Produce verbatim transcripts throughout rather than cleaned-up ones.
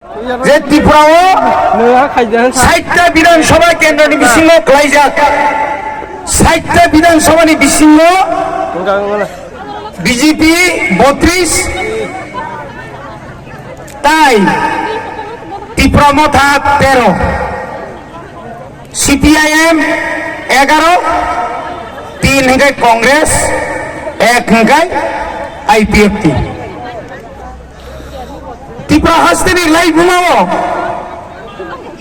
Je Tripura o sait ta Bidhan Sabha kendro ni bisingo khlaijak, sait ta Bidhan Sabha ni bisingo B J P botris, tai Tipra Motha tero, C P I M egaro, tin hingkai Congress, ek hingkai I P F T. Tripura hasteni lai bumao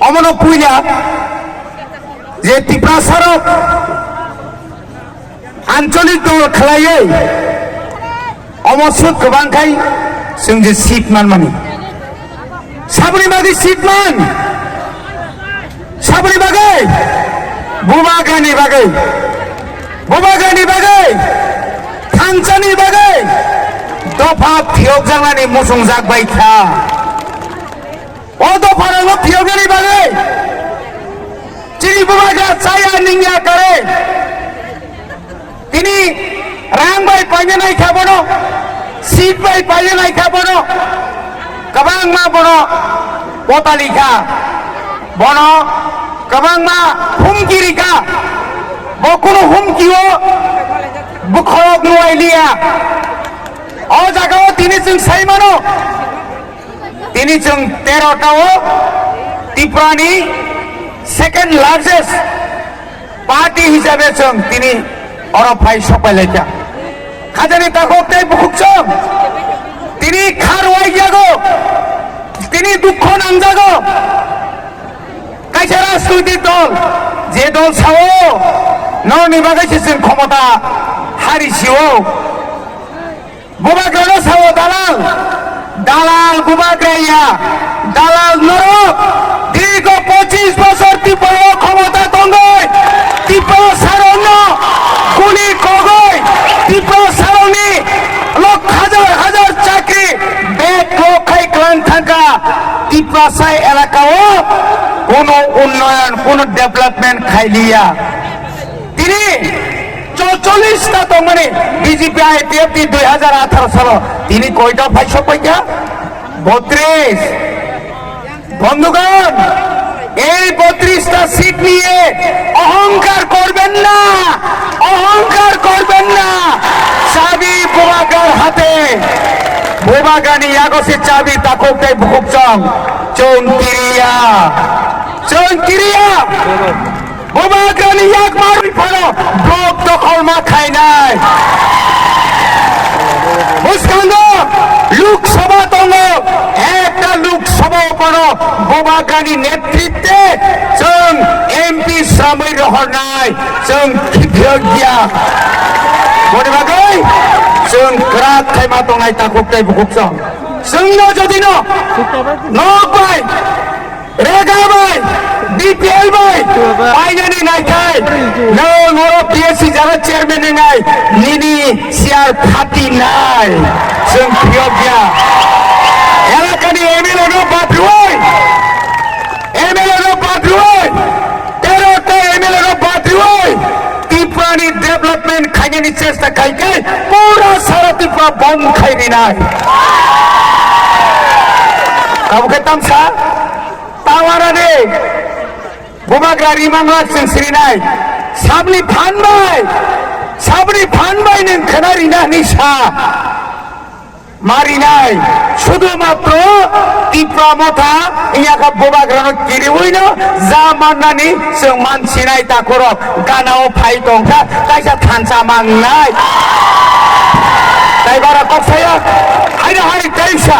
omono puila je Tiprasarok ancholik dol khlaiwi omo sut kwbang khai chwng je seat manmani. Saboni bagwi seat man? Saboni bagwi? Bubagrani bagwi. Bubagrani bagwi. Thansani bagwi. Dopha phiyokjaknani muchungjak bai kha. O dopharokno phiyoknani bagwi chini bubagra chaya ningya kare. Tini rang bai paina nai kha bono, seat bai paina nai kha bono, kwbangma bono potali kha, bono kwbangma humki ri kha, bo kunu humki o bokhorok nuai liya. O jaga o tini chwng sai mano, tini chwng tero ta o Tripura ni second largest party hisabe chwng tini oro phai sok pai lai kha. Khajani takhuk tei bukhuk chwng tini kharwai jago, tini dukho nangjago. Kaisa rajnoitik dol, je dol sao norokni bagwi se chwng khomota hari sio. Bubagrano sao dalal, dalal bubagra ya, dalal norok, dirgo pochis bosor Tripura o khomota tongoi, Tripura sarokno guli kogoi, Tripura sarokni lok hajar hajar chakri bek lok khai klang thangka, Tiprasa elaka o kono unnoyon, kono development khailiya. Tini chorchollis ta tongmani B J P I P F T dui hajar atharo salo tini koita phai sokpaikha? Botris. বন্ধুগণ, এই বত্রিশটা সিট নিয়ে অহংকার করবেন না, অহংকার করবেন না। চাবি বোবাগার হাতে। Bobagrani yago se chabi takhuk tei bukhuk chwng. Chwng kiriya. Chwng kiriya. Bobagrani yakmar phano block dokhol ma khainai. Bwskango Lok Sabha tongo, ekta Lok Sabha o phano Bobagrani netritwe chwng M P sramwi rohornai, chwng khiphiyok ya. Boni bagwi chwng kwrak khaima tongnai takhuk tei bukhuk chwng. Chwngno jodi no nok bai Rega bai, B P L bai, painani naikhai, nwng oro P S C jara chairman wngnai, nini chair phati nai, chwng phiyok ya. Elakani M L A no bathrooi, M L A no bathrooi, tero ta M L A no bathrooi, Tripura ni development khainani chesta khai khai, pura sara Tripura bom khai rinai. Abo khe tamsa? Tawarani bubagra rimang lak chwng sirinai. Sabni phan bai, sabni phan bai nwng khna rina hwnwi sa. Ma rinai. Sudhu matro Tipra Motha wngya kha bubagrano kiriwino ja mannani chwng mansinai takhurok. Ganao phai tongkha kaisa thansa mangnai. Tai bara kok saya. Haino hai teisa.